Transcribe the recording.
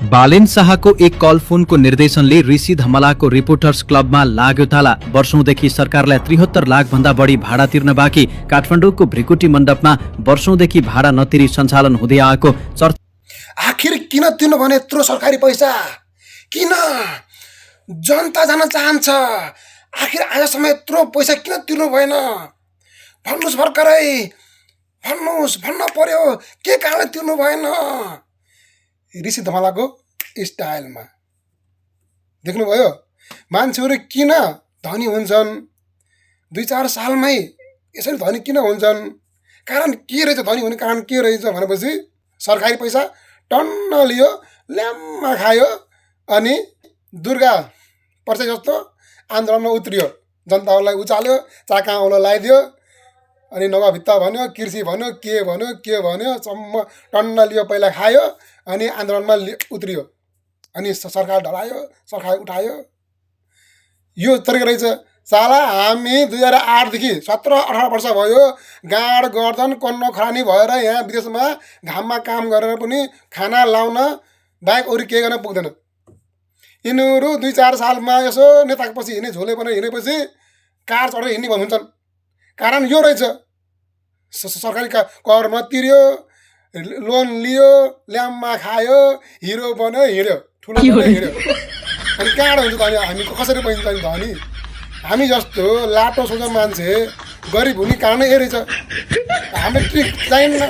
बालेन शाहको एक कल फोनको निर्देशनले ऋषि धमलाको रिपोर्टर्स क्लबमा लाग्यो ताला। वर्षौंदेखि सरकारलाई 73 लाख भन्दा बढी भाडा तिर्न बाँकी। काठमाडौँको भ्रिकुटी मण्डपमा वर्षौंदेखि भाडा नतिरी सञ्चालन हुँदै आएको चर्चा। आखिर किन तिर्नु भने यत्रो सरकारी पैसा? किन? जनता जान चाहन्छ। आखिर आजसम्म यत्रो पैसा किन तिर्नु भएन? भन्नुहोस् भर्खरै, भन्नुहोस्, भन्न पर्यो के कारणले तिर्नु भएन? ऋषि धमलाको स्टाइलमा देख्नुभयो मान्छेहरू किन धनी हुन्छन्? 2-4 सालमै यसरी धनी किन हुन्छन्? कारण के रहेछ? धनी हुने कारण के रहेछ भनेपछि सरकारी पैसा टन्न लियो, ल्याम्मा खायो, अनि दुर्गा पर्छ जस्तो आन्दोलनमा उत्रियो, जनताहरूलाई उचाल्यो, चाका औलो लगाइदियो, अनि नवाभित्ता भन्यो, कृषि भन्यो, के भन्यो सम्म टन्न लियो, पहिला खायो, अनि आन्दोलनमा उत्रियो, अनि सरकार ढलायो, सरकार उठायो। यो तरिका रहेछ। साला हामी 2008 देखि 17-18 वर्ष भयो गाड गर्दन कन्न खरानी भएर यहाँ विदेशमा घाममा काम गरेर पनि खाना लाउन बाहेक अरू केही गर्न पुग्दैन। यिनीहरू 2-4 सालमा यसो नेताको पछि हिँडे, झोले बनाएर हिँडेपछि कार चढेर हिँड्ने भन्नुहुन्छ। कारण यो रहेछ, सरकारी कर नतिर्यो, लोन लियो, ल्याम्मा खायो, हिरो बन्यो, हिँड्यो, ठुलो बन्यो, हिँड्यो। अनि कहाँबाट हुन्छ धनी? हामी कसरी बनिन्छ धनी? हामी जस्तो लाटो सोझो मान्छे गरिब हुने कारण यही रहेछ। हामीले ट्रिक चाहिन्न।